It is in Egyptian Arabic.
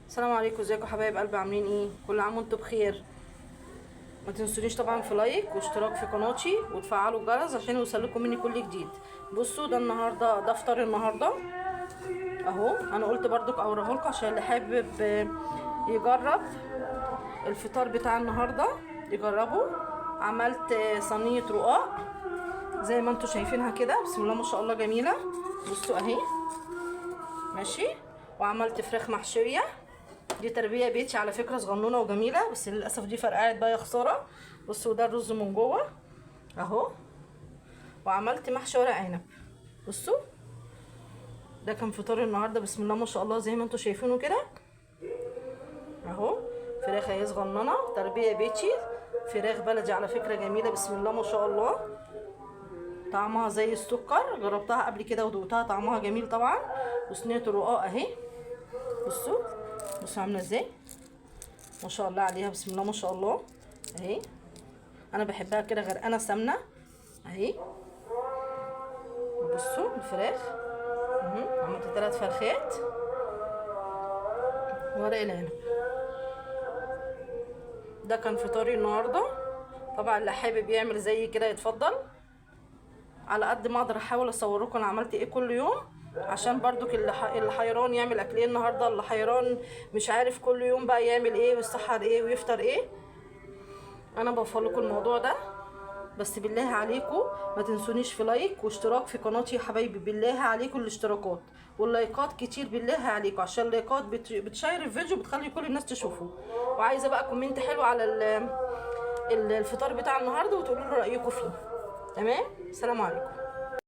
السلام عليكم، ازيكم حبايب قلبي؟ عاملين ايه؟ كل عام وانتم بخير. ما تنسونيش طبعا في like واشتراك في قناتي وتفعلوا الجرس عشان يوصلكم مني كل جديد. بصوا ده النهارده، ده فطار النهارده اهو. انا قلت برضك اوريه لكم عشان اللي حابب يجرب الفطار بتاع النهارده يجربه. عملت صينية رقاق زي ما انتم شايفينها كده، بسم الله ما شاء الله جميلة. بصوا اهي ماشي. وعملت فراخ محشيه، دي تربيه بيتي على فكرة، صغنونه وجميلة، بس للاسف دي فرقعت بقى يا خسارة. بصوا ده الرز من جوه اهو. وعملت محشي ورق عنب. بصوا ده كان فطار النهارده، بسم الله ما شاء الله زي ما انتم شايفينه كده اهو. فراخ اهي صغننه، تربيه بيتي، فراخ بلدي على فكرة، جميلة بسم الله ما شاء الله، طعمها زي السكر، جربتها قبل كده ودوقتها، طعمها جميل طبعا. وصينيه الرقاق اهي، بصوا بصوا عامله ازاي ما شاء الله عليها، بسم الله ما شاء الله اهي. انا بحبها كده غرقانة سمنه اهي. بصوا الفراخ، عملت 3 فرخات ورق العنب. ده كان فطاري النهارده. طبعا اللي حابب يعمل زي كده يتفضل. على قد ما اقدر احاول اصور لكم انا عملت ايه كل يوم، عشان برضو اللي حيران يعمل اكل ايه النهارده، اللي حيران مش عارف كل يوم بقى يعمل ايه ويسحر ايه ويفطر ايه. انا بوفر لكم الموضوع ده. بس بالله عليكم ما تنسونيش في like واشتراك في قناتي يا حبايبي، بالله عليكم الاشتراكات واللايكات كتير، بالله عليكم، عشان اللايكات بتشير الفيديو، بتخلي كل الناس تشوفه. وعايزه بقى comment حلو على الفطار بتاع النهارده وتقولوا لي رايكم فيه. تمام، سلام عليكم.